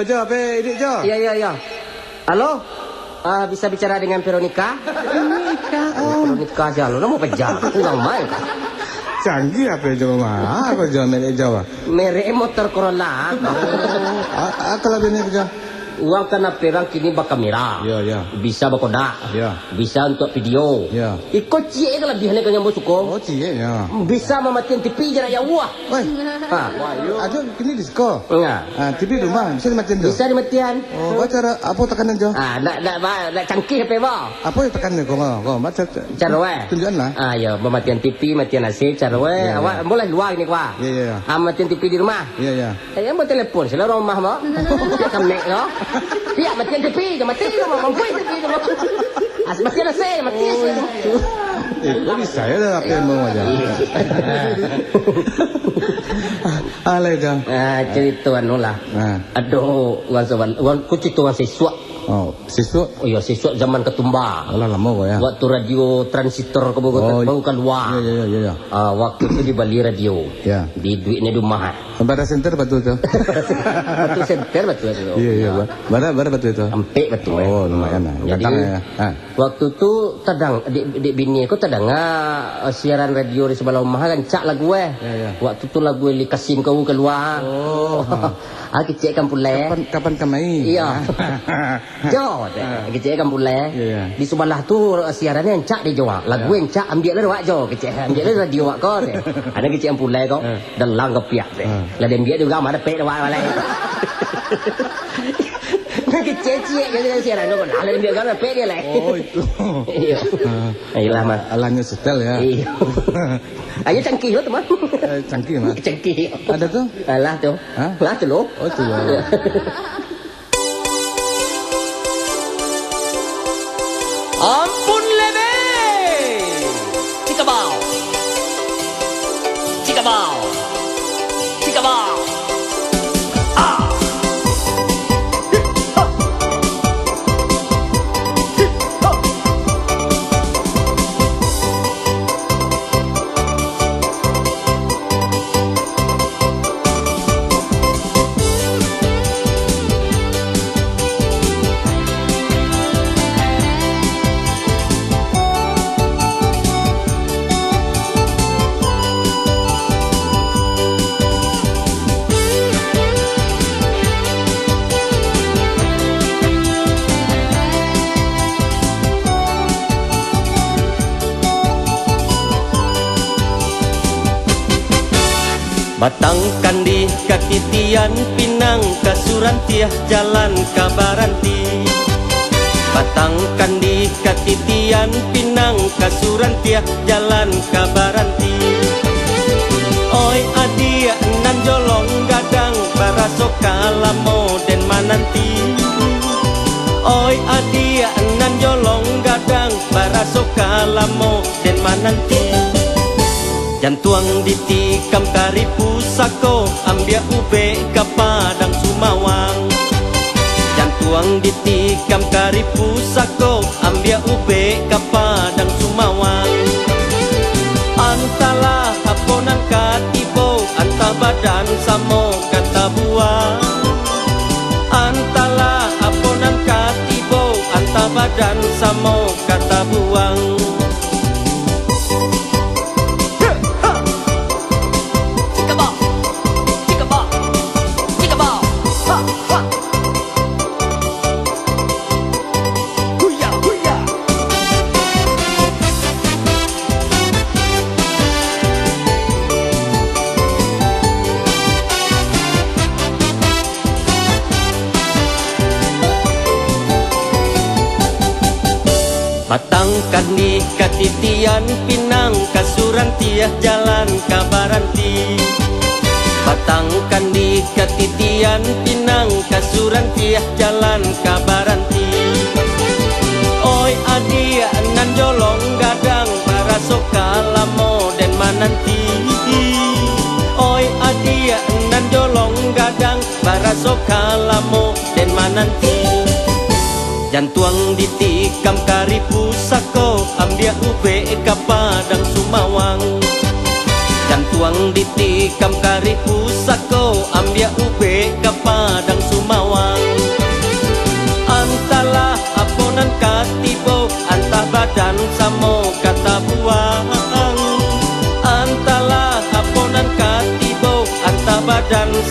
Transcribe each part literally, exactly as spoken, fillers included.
Jo, apo iduik, Jo? Iyo, iyo, iyo. Halo? Ah, bisa bicara dengan Veronica? Veronica, oh. Veronica sia lo, namo paja. Urang main. Canggih apo, Jo, mah? Apo, Jo, merek, Jo? Merek motor Corolla. Oh, a-, a kalau bini, Jo? Urang kan apo, urang kini bakamera. Iyo, iyo. Bisa bakodak. Iyo. Bisa untuak video. Iyo. Iko ciek kalabiahannyo ka nan ambo suko. Oh, ciek, yo. Bisa mamatian T V jarak jauah. Oi. Ha. Ajo kini disko. Nah. Ah, T V di rumah bisa dimatian tu? Bisa dimatian. Oh, ba caro apo tekanan tu? Ah, nak, nak, ba, nak cangkih apo, ba? Apo nan tekanan ko, ko, ko, ba ca-, ca-, Caro, eh? Tunjuakan lah. Ah, yo, mamatian T V, matian A C, caro, eh. Yo, yo. Awak, ambo lah lua kini ko, ah. Yo, yo, yo. Ah, matian T V di rumah. Yo, yo. Eh, ambo telepon se lah urang rumah, ba. Piak kamek ko. Piak matian T V, jan mati ko, ba. Mampu T V ko, ba. As-, matian A C, mati A C. Oh, itu. Eh, kok bisa yo lah, apo nan mau aja? Iyo. Alai, Jo. Ah, carito anu lah. Ah. Aduh, urang saban-, urang, ko carito urang sisuak. Oh, sisuak? Oh, iyo, sisuak zaman katumba. Alah, lamo ko, yo. Waktu radio transistor ko baru, oh, baru kalua. Iyo, iyo, iyo, iyo. Ah, waktu tu dibali radio. Yo. Di duitnyo di rumah. Bara senter batu tu? Batu senter batu tu. Iyo, iyo, yo. Ba-, bara, bara batu tu? Ampek batu, eh. Oh, lumayan lah. Jadi, gantang, yo. Ha. Waktu tu tadang, dek, dek bini ko tadanga, eh, siaran radio di sabalah rumah, rancak lagu, eh. Yo, yo. Waktu tu lagu Eli Kasim ko kalua. Oh, ha. Ah, kecek kan pulai. Kapan, kapan kamari? Iyo. Jo, kecek kan pulai. Iyo, iyo. Di sabalah tu siarannyo rancak dek Jo. Lagu rancak, ambiak lah wak Jo, kecek. Ambiak lah radio wak ko, kecek. Ado kecek kan pulai ko. Eh. Dalam kepiak tu. Ah. Lah diambiak urang, ma dapek dek wak lai. Kecek ciek je siaran tu, lah diambiak urang, dapek dek lai. Oh, itu. Iyo. Ah. Iyolah, mah. Alanyo setel, yo. Iyo. Ayo cangkih lo tu, mah. Eh, cangkih, mah. Cangkih. Ado tu? Alah tu. Hah? Lah tu lo. Oh, tu lo. Iyo. Ampun lebe! Cikabau! Cikabau! Cikabau! Ah! Hip, hop! Hip, hop! Batang kandih ka titian, pinang ka surantiah, jalan ka baranti. Batang kandih ka titian, pinang ka surantiah, jalan ka baranti. Oi adiak nan jolong gadang, baraso ka lamo den mananti. Oi adiak nan jolong gadang, baraso ka lamo den mananti. Jantuang ditikam kari pusako, ambiak ubek ka padang sumawang. Jantuang ditikam kari pusako, ambiak ubek ka padang sumawang. Antahlah apo nan ka tibo, antah badan samo ka tabuang. Antahlah apo nan ka tibo, antah badan samo ka tabuang. Cikabau, cikabau, cikabau. Ha, ha. Huya, huya. Batang kandih ka titian, pinang ka surantiah, jalan ka baranti. Batang kandih ka titian, pinang ka surantiah, jalan ka baranti. Oi adiak nan jolong gadang, baraso ka lamo den mananti. Oi adiak nan jolong gadang, baraso ka lamo den mananti. Jantuang ditikam kari pusako, ambiak ubek ka padang sumawang. Jantuang ditikam kari pusako, ambiak ubek ka padang sumawang.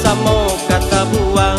samo ka tabuang.